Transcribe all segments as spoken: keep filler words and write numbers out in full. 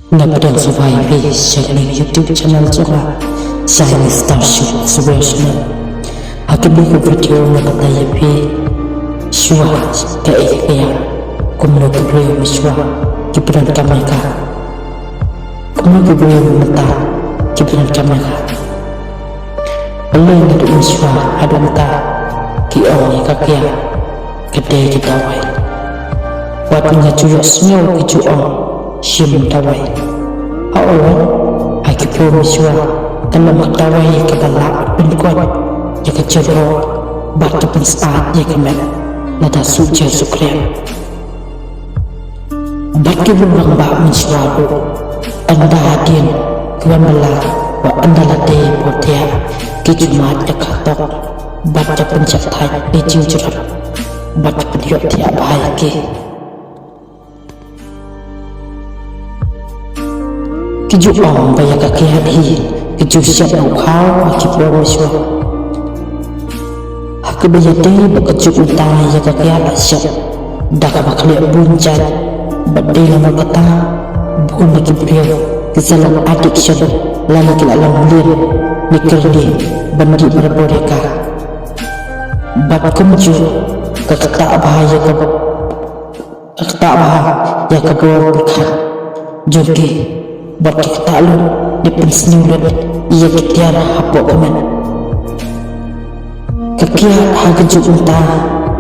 Nga pdiang sngewbha ïa phi sha kane ka YouTube channel jong nga, Shining Star Shoot Surveyor Channel. Ha kane ka video nga batai ïa phi shuwa ka, eh, ka ïa kumno ki briew mynshuwa kiba donkam ïa ka, kumno ki briew mynta kiba donkam ïa ka. Balei naduh mynshuwa haduh mynta ki ong ïa ka kiad ka dei ka dawai? Wat nga ju ïohsngew ki ju ong shim dawai. Haoid, ha ki briew mynshuwa ka long ka dawai kaba lah pynkoit ïa ka jingrong bad ka pynsyaid ïa ka met lada shu jingsngewsih. Bad ki rangbah mynshuwa ruh, ynda hadien ki wan bylla, wat ynda la dei por thiah, ki ju mad ïa ka tok bad ka pynjah thait ïa ki jingjrong bad ka pynïoh thiah bha ïa ki. Ki ju ong ba ïa ka kiad hi ki ju shet u khaw ha ki por mynshuwa. Ha kaba ïadei bad ka juk mynta ïa ka kiad la shet da kaba khleh bun jait, bad dei namar kata bun na ki briew ki sa long addiction lane ki la long mlien ne kyrni ban dih barabor ïa ka. Bad kumjuh ka ktah bha ïa ka Ka ktah bha ïa ka bor pyrkhat jong ki, bad ki ktah lut ne pynsniew lut ïa ki tiar hapoh ka met. Ka kiad ha ka juk mynta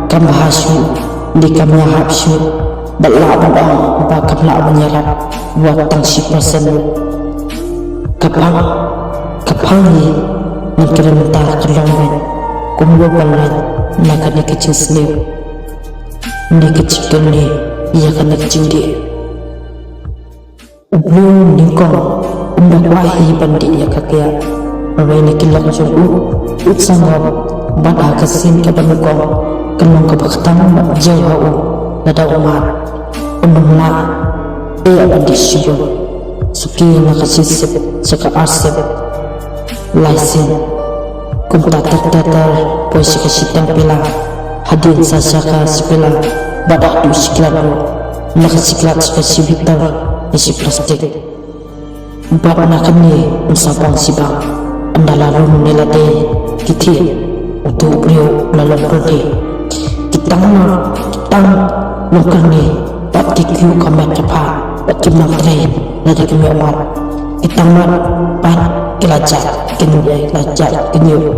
kam bha shuh ne kam ïahap shuh, bad lah ban ong ba kam lah ban ïarap wat tang shi percent. Ka phang, ka phang hi na ka mynta ka long beit kumno ban lait na kane ka jingsniew ne ka jingkyrni ïa kane ka jingdih. U briew nyngkong um da kwah hi ban dih ïa ka kiad, hynrei na ki lok jong u, u sngewbha bad ha ka sien kaba nyngkong ka long kaba khatduh bad jngai ha u lada u mad. Um lah ïa ban dih shibun, suki na ka shisien sha ka arsien. Lai sien. Kumta ter ter ter, poi sha ka shiteng pila, hadien sa sha ka shi pila, bad haduh shi klat ruh, na ka shi klat sha ka shi bitar ne shi plastik. Bad na kane um sa bang shi bang, ynda la rung ne la dei ki thiah, uto u briew u la long pyrthei. Ki tang na, ki tang long kyrni, bad ki kiew ka met ka phad, bad kim nang trei lada kim ïoh mad. Ki tang mad bad ki la jah kynñiuh, la jah kynñiuh.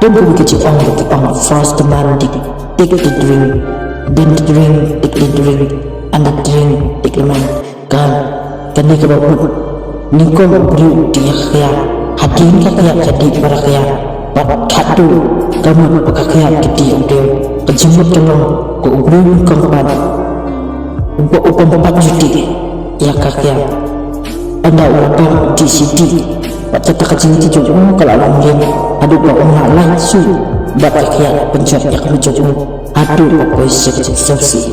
Don kumba ki ju ong, ki ong, first the man take, take the drink, then the drink take the drink, and the drink take the man. Ka, kane kaba mut, nyngkong u briew u dih ïa ka kiad, hadien ka kiad ka dih para kiad, bad khatduh ka mut ba ka kiad ka dih u briew. Ka jingmut ka long ko u briew nyngkong pat uba, uba ym pat ju dih ïa ka kiad. Ynda u la bam u dih shi dih, bad kata ka jingdih jong u ka la long lem, haduh ba um lah lait shuh bad ka kiad pynjot ïa ka met jong u, haduh ba poi sha ka jingsngewsih.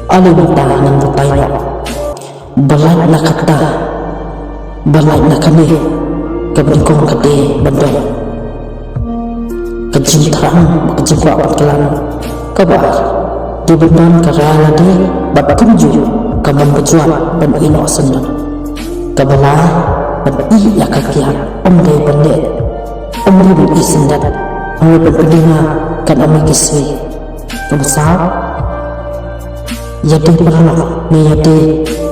Ale mynta ngan batai noh. Ba lait na kata, ba lait na kane, kaba nyngkong ka dei ban don ka jingthrang bad ka jingkwah ban kylla. Kaba ar, dei ban don ka rai lade bad kumjuh ka mon bajot ban ïeh noh syndon. Kaba lai, ban ïeh ïa ka kiad, ym dei ban leh, ym dei ban ïeh syndon, hynrei ban pyndenga kan ym ïeh ki sngi. Kaba saw, ïadei paralok ne ïadei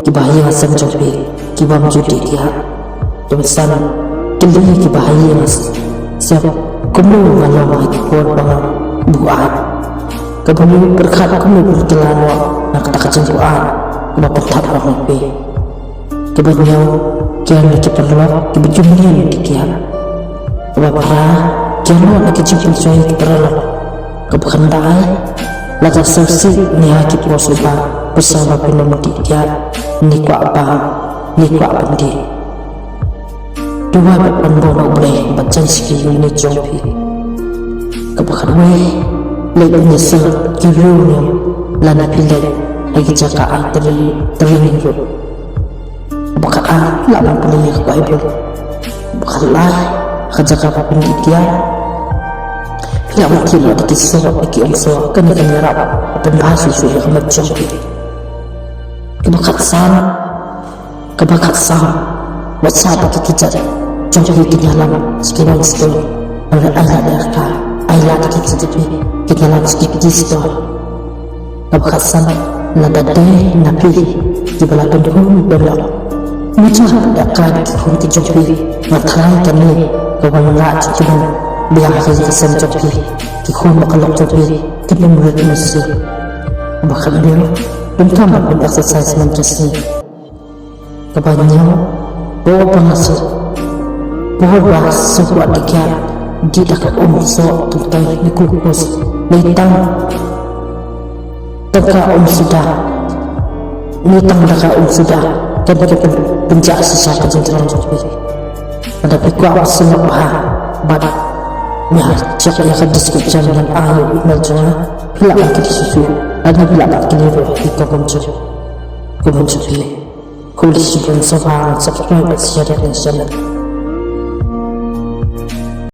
kiba ha ïing ha sem jong phi kiba ym ju dih kiad. Kaba san, kylli kiba ha ïing ha sem kumno nga long ha ki por ba nga buaid. Kaba hynriew, pyrkhat kumno ban kylla noh na kata ka jingbuaid kaba pynthap ïa phi. Kaba hynñiew, kiar na ki paralok kiba ju mlien ki kiad. Kaba phra, kiar noh na ki jingpynshoi ki paralok. Kaba khyndai, lada sngewsih ne ha ki por sngewbha, pyrshang ba phin ym dih kiad, ne kwah bam, ne kwah pyndih. Duwai bad pan bor na U Blei bad jan sha ki ïing ki jong phi. Kaba khatwei, leit ban ïasyrdoh ki riew niam lane phi leit ha ki jaka ai training, training ruh. Kaba khatar, lah ban pule ïa ka Baibl. Kaba khatlai, ha ka jaka ba phin dih kiad, phi lah ban thied noh da ki soh, da ki umsoh, kane kan ïarap ban pynbha shuh shuh ïa ka met jong phi. Kaba khatsan, Kaba khatsaw, wat shah ba ki kjat jong phi kin ïalam sha ki wine store. Lada ai lad ïa ka, ai lad ïa ki kjat jong phi kin ïalam sha ki tea store. Kaba khatsan, lada dei na phi kiba la don khun don lok, mut sha da ka ki khun ki jong phi. Nga tharai kane ka wan lah jong ki ban biang ha ka ïing ka sem jong phi. Ki khun bad ka lok jong phi kin ym rit ym sniew. Kaba khathynñiew, donkam ban exercise man ka sngi. Kaba hynñiew, por ba nga suk, por ba suk wat dikhiat, dih da ka um soh tang tang ne glucose, ne tang da ka um soda, ne tang da ka um soda, kan ka pyn- pynjah shisha ka jingthrang jong phi. Lada phi kwah ba sngewbha bad ïa check ïa ka description, ngan ai email jong nga, phi lah ban kylli shuh shuh, lane phi lah ban kylli ruh ïa ki comment jong, comment jong phi. Khublei shibun sngewbha subscribe bad share ïa kane ka channel.